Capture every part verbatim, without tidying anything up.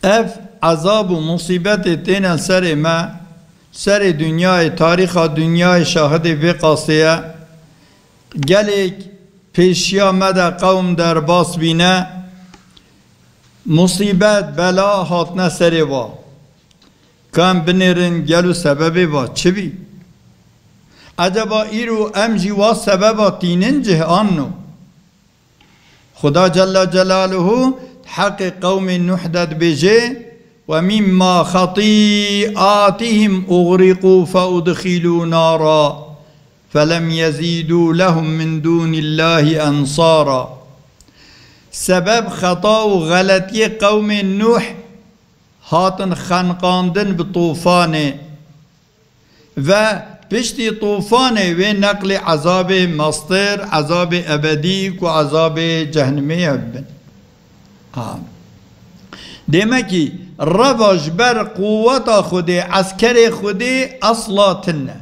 Ev ezab û musîbetê têne serê me, serê dinyayê, tarîxa dinyayê şahidê vê qasê ye. Gelek pêşiya me de qewm derbas bîne, musîbet, bela hatine serê wa. Ka em binêrin gelo sebebê va çi bî? Eceba îro em jî wa sebeba tînin cih anno? Xuda Celle Celaluhu heqê qewmê Nuh de dibêje, "Ve mimma xetîatihim uxriqû fe udxilû nara, felem yezîdû lehum min dûnillâhi ensara." Sebeb xeta û xeletiyê qewmê Nuh hatin xenqandin bi tofanê. Ve piştî tofanê wê neqlê ezabê mestir, ezabê ebedî ku ezabê cehnimê ye bibin. Ha. Demekî reva ji ber quweta Xwedê, eskerê Xwedê esla tune.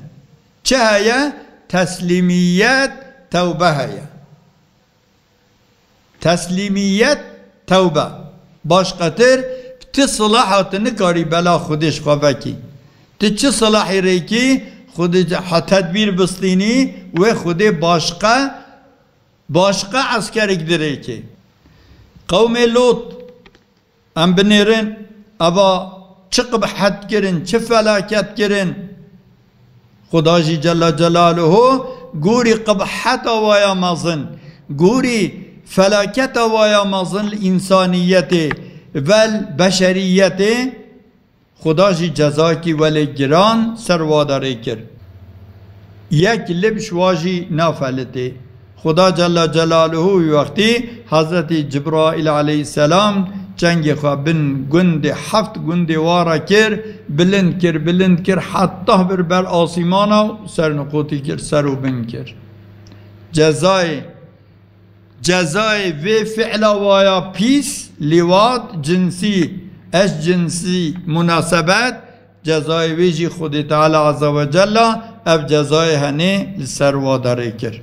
Çi heye? Teslîmiyet, tewbe heye. Teslîmiyet, tewbe. Başqetir ti silaha tu nikarî bela Xwedê ji xwe vekî. Tu çi silahî rêkî, Xwedê ha tedbîr bistînî, wê Xwedê başqe, başqe eskerik dirêkê. Qewmê Lot, em binêrin, eva çi qibhet kirin, çi felaket kirin. Xuda jî Celle Celaluhu gorî qibheta waya mezin, gorî felaketa waya mezin li însaniyetê, vel beşeriyetê, Xuda jî cezakî welê giran ser wa de rê kir. Yek lib ji wa jî nafelitê. Xuda Celle Celaluhu wî wextî Hezretî Cibraîl aleyhisselam çengê xwe bin gundê, heft gundê wa re kir, bilind kir, bilind kir, heta bir ber asîmana û ser niqotî kir, ser û bin kir. Cezayê Cezayê vê fi'la waya pîs, lîwat, cinsî, eşcinsî munasebet, cezayê wê jî Xwedê Teala Azze ve Cella ev cezayê henê li ser wa derê kir.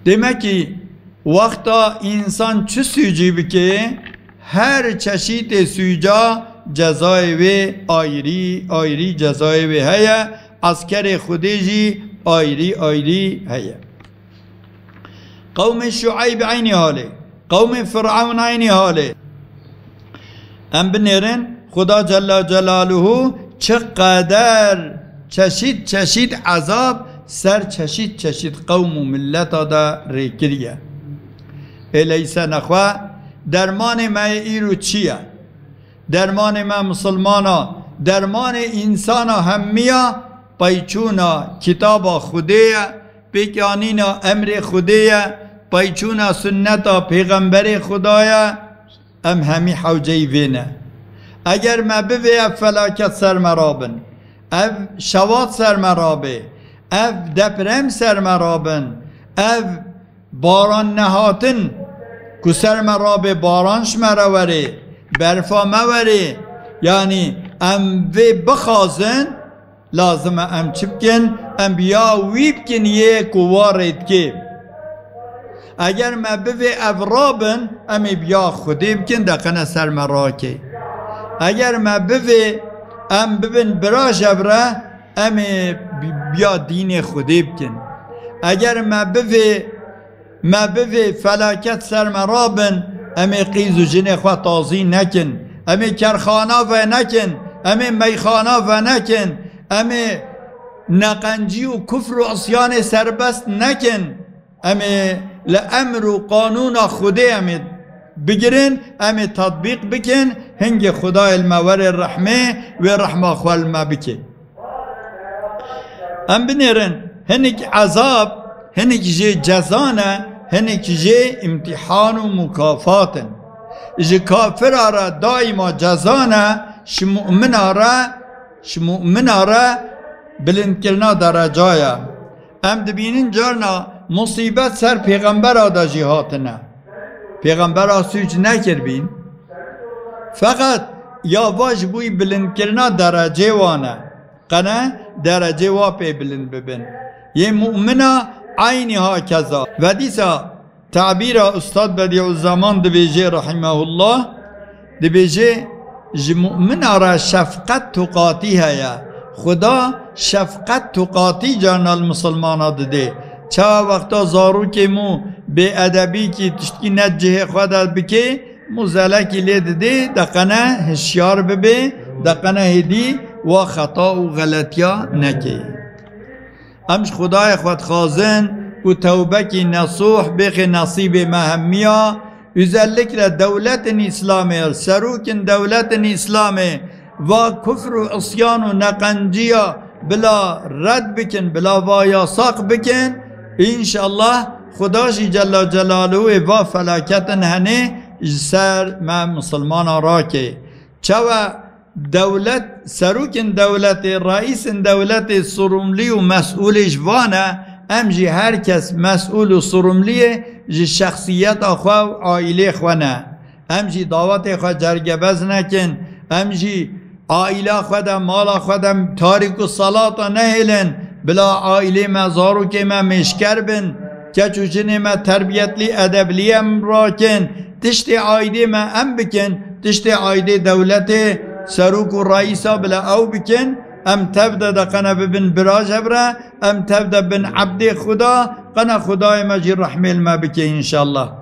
Demekî wexta însan çi sûcî bike, her çeşîtê sûca cezayê wê ayrî, ayrî cezayê wê heye, eskerê Xwedê jî ayrî, ayrî heye. Qewmê Şueyb eynî halê. Qewmê Firewn eynî halê. Em binêrin, Xuda Celle Celaluhu çi qeder çeşît çeşît ezab ser çeşît çeşît qewm û milleta de rê kiriye. Êleyse nexwe dermanê me yê îro çi ye? Dermanê me misilmana, dermanê însana hemiya peyçûna kitaba Xwedê ye, pêkanîna emrê Xwedê ye, peyçûna sunneta pêxemberê Xweda ye, em hemî hewceyî vê ne. Eger me bivê ev felaket ser me rabin, ev şewat ser me rabê, ev deprem ser me rabin, ev baran nehatin ku ser me rabê, baran ji me re werê, berfa me werê, yanî em vê bixwazin, lazim e em çi bikin? Em bi ya wî bikin yê ku wa rê dikê. Eger me bivê ev rabin, em ê bi ya Xwedê bikin, deqene ser me rakê. Eger me bivê em bibin bira ji hev re, em ê bi, bi ya dînê Xwedê bikin. Eger me bivê me bivê felaket ser me rabin, em ê qîz û jinê xwe tazî nekin, em ê kerxana venekin, em ê meyxana venekin, em ê neqencî û kufr û isyanê serbest nekin, em ê li emr û qanûna Xwedê em ê bigirin, em ê tetbîq bikin, hingê Xwedayê li me were rehmê, wê rehma xwe li me bike. Em binêrin, hinek ezab, hinek jê ceza ne, hinek jê îmtîhan û mukafat in. Ji kafira re daîma ceza ne, ji mumina re, ji mumina re bilindkirina dereca ye. Em dibînin carna musîbet ser pêxembera de jî hatine. Pêxembera sûc nekiribîn. Feqet ya va ji bo bilindkirina derecê wan e. Qene derecê wa pê bilind bibin. Yê mumina eynî hakeza. Ve dîsa tabîra Ustad Bedîuzzeman dibêje rahimehullah, Dibêje, ji mumina re şefqet tuqatî heye. Xuda şefqet tuqatî carna li misilmana didê. Çawa wexta zarokê mû bêedebîkî tiştkî ne cihê xwe de bikê, mû zelekî lê didê, deqene hişyar bibê, deqene hêdî wa xeta û xeletiya nekê. Em ji Xwedayê xwe dixwazin ku tewbekî nesûh bêxê nesîbê me hemiya, özellikle dewletên Îslamê, serokên dewletên Îslamê va kufr û isyan û neqenciya bila red bikin, bila va yasaq bikin. Înşallah Xuda jî Cella Celaluhu ê va felaketin henê ji ser me misilmana rake. Çawa dewlet, serokên dewletê, reîsên dewletê sorumlî û mesûlê ji van e, em jî her kes mesûl û sorumliyê ji şexsiyeta xwe û aîlê xwe ne. Em jî dawetê xwe cergebez nekin, em jî aîla xwe de, mala xwe de tarîk û salata nehêlin, bila aîlê me, zarokê me mêşker bin, keç û jinê me terbiyetlî, edeblî em rakin, tiştê aîdê me em bikin, tiştê aîdê dewletê, serok û reîsa bila ew bikin, em tev de de qene bibin bira jevre, em tev de bin ebdê Xuda, qene Xudayê me jî rehmê li me bike înşallah.